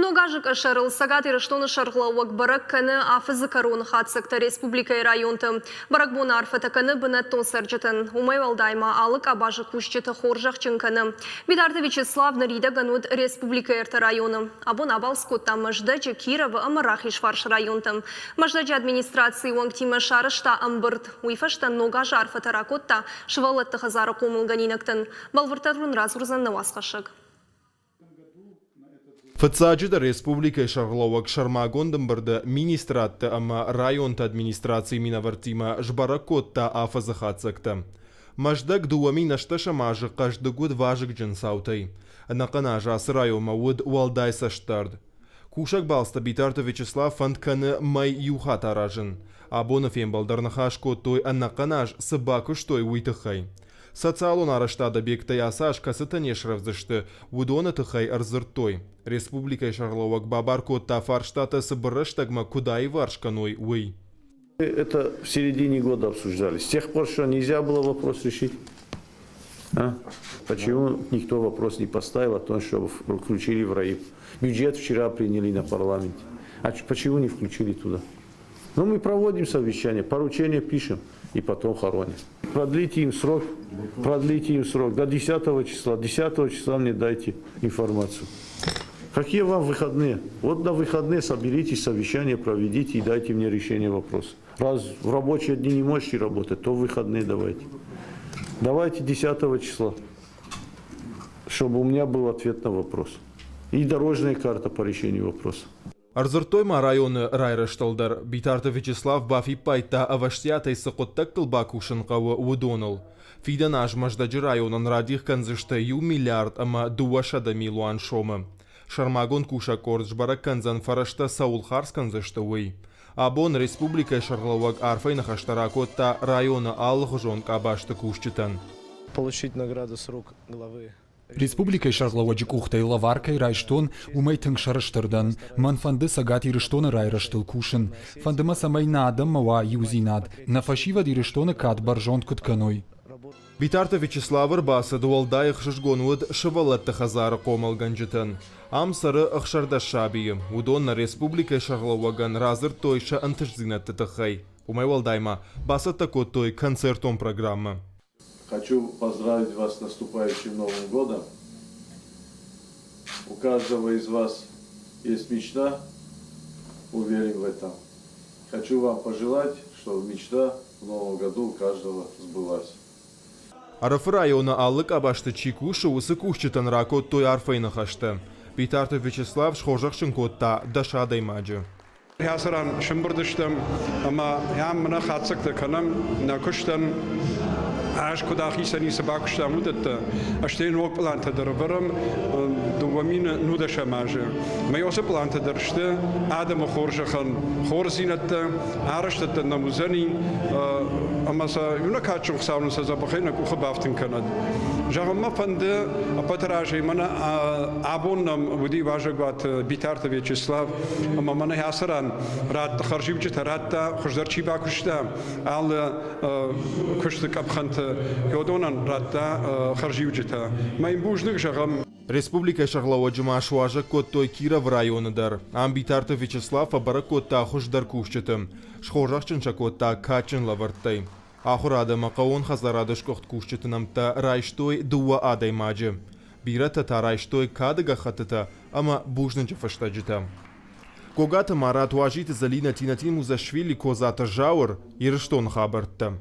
Ног азы къӕсӕрыл Цӕгат Ирыстоны сӕргълӕууӕг бӕрӕг кӕны афӕдзы кӕроны хатдзӕгтӕ республикӕйы районты. Бӕрӕгбоны арфӕтӕ кӕны бынӕттон цӕрджытӕн. Уымӕй уӕлдай ма алы къабазы кусджыты хорзӕхджын кӕны. Битарты Вячеслав ныридӕгӕн уыд республикӕйы ӕртӕ районы. Абон абалц кодта Мӕздӕджы, Кировы ӕмӕ Рахизфарсы районтӕм. Мӕздӕджы администрацийы уӕнгтимӕ сарӕзта ӕмбырд. Уый фӕстӕ ног азы арфӕтӕ ракодта сывӕллӕтты хӕдзары хъомылгӕнинӕгтӕн. Бӕлвырддӕр уын радзурдзӕн нӕ уацхӕссӕг. Фыццаджыдӕр республикӕйы сӕргълӕууӕг сӕрмагонд ӕмбырды министрадты ӕмӕ районты администрацийы минӕвӕрттимӕ сбӕрӕг кодта афӕдзы хатдзӕгтӕ. Мӕздӕг 2018 азы хъӕздыг уыд вазыгджын цаутӕй. Ӕнӕхъӕн аз ацы районмӕ уыд уӕлдай цӕстдард. Кусӕг балцты Битарты Вячеслав фӕнд кӕны мӕй иу хатт аразын. Абоны фембӕлд ӕрныхас кодтой ӕнӕхъӕн аз цы бакуыстой, уый тыххӕй. Социалон арӕзтады объекттӕй ацы аз кӕцытӕ не срӕвдз сты, уыдоны тыххӕй ӕрдзырдтой. Республикӕйы сӕргълӕууӕг бабар кодта фарстатӕ цыбыр рӕстӕгмӕ куыд аиварс кӕной, уый. Это в середине года обсуждали. С тех пор, что нельзя было вопрос решить? А? Почему никто вопрос не поставил о том, чтобы включили в РАИП? Бюджет вчера приняли на парламенте. А почему не включили туда? Ну, мы проводим совещание, поручение пишем и потом хороним. Продлите им срок, продлите им срок до 10 числа. 10 числа мне дайте информацию. Какие вам выходные? Вот на выходные соберитесь, совещание проведите и дайте мне решение вопроса. Раз в рабочие дни не можете работать, то в выходные давайте. Давайте 10 числа, чтобы у меня был ответ на вопрос. И дорожная карта по решению вопроса. Ӕрдзырдтой ма районы райрӕзтыл дӕр. Битарты Вячеслав бафиппайдта, ӕвӕстиатӕй цы хъуыддӕгтыл бакусын хъӕуы, уыдоныл. Фидӕн аз Мӕздӕджы районӕн радих кӕндзысты иу миллиард ӕмӕ 200 милуан сомы. Сӕрмагонд кусӕг къорд сбӕрӕг кӕндзӕн фӕрӕзтӕ цӕуыл хардз кӕндзысты, уый. Абон республикӕйы сӕргълӕууӕг арфӕйы ныхӕстӕ ракодта районы алыхуызон къабӕзты кусджытӕн. Получить награду с рук главы Республикӕйы сӕргълӕууӕджы къухтӕй лӕвар кӕй райстон, уымӕй тынг сӕрыстыр дӕн. Мӕн фӕнды Цӕгат Ирыстоны райрӕзтыл кусын. Фӕнды мӕ, цӕмӕй нӕ адӕммӕ уа иудзинад, нӕ фӕсивӕд Ирыстоны кад бӕрзонд куыд кӕной. Битарты Вячеславы ӕрбацыд уӕлдай ӕхсызгон уыд сывӕллӕтты хӕдзары хъомылгӕнджытӕн. Ам цӕры 16 сабийы. Уыдон нӕ республикӕйы сӕргълӕууӕгӕн радзырдтой сӕ ӕнтыстдзинӕдты тыххӕй. Уымӕй уӕлдай ма бацӕттӕ кодтой концертон программӕ. Хочу поздравить вас с наступающим Новым годом. У каждого из вас есть мечта, уверен в этом. Хочу вам пожелать, чтобы мечта в новом году у каждого сбылась. Ӕрӕфы районы алы къабӕзты чи кусы, уыцы кусджытӕн ракодтой арфӕйы ныхӕстӕ. Битарты Вячеслав схорзӕхджын кодта 10 адӕймаджы. Ацы ран сӕмбырд стӕм ӕмӕ ам нӕ хатдзӕгтӕ кӕнӕм нӕ куыстӕн. Ӕз куыд ахицӕн и, цы бакуыстам, уыдӕттӕ. Стӕй ног пълантӕ дӕр ӕвӕрӕм 2010 азы. Мӕ уыцы пълантӕ дӕр сты адӕмы хорзӕхӕн хорздзинӕдтӕ, арӕзтӕдтӕ нӕм уыдзӕни ӕмӕ сӕ иунӕг кадджын Хуыцау нын сӕ дзӕбӕхӕй нӕ къухы бафтын кӕнӕд. Зӕгъын мӕ фӕнды, ӕппӕты разӕй мӕнӕ абон нӕм уыди уазӕгуаты Битарты Вячеслав ӕмӕ мӕнӕ ацы ран радта хӕрзиуджытӕ радта, хуыздӕр чи бакуыста, алы куысты къӕпхӕнты уыдонӕн радта хӕрзиуджытӕ. Мӕ йын бузныг зӕгъӕм. Республикӕйы сӕргълӕууӕджы ма суазӕг кодтой Кировы районы дӕр. Ам Битарты Вячеслав фӕбӕрӕг кодта хуыздӕр кусджыты. Схорзӕхджын сӕ кодта кадджын лӕвӕрттӕй. Ахуырад ӕмӕ хъӕууон хӕдзарады сгуыхт кусджыты нӕмттӕ райстой дыууӕ адӕймаджы. Бирӕтӕ та райстой кады гӕххӕттытӕ ӕмӕ бузныджы фыстӕджытӕ. Гогаты Марат, Уазиты Зӕлинӕ, Тинатин Музашвили, Козаты Зауыр, Ирыстоны хабӕрттӕ.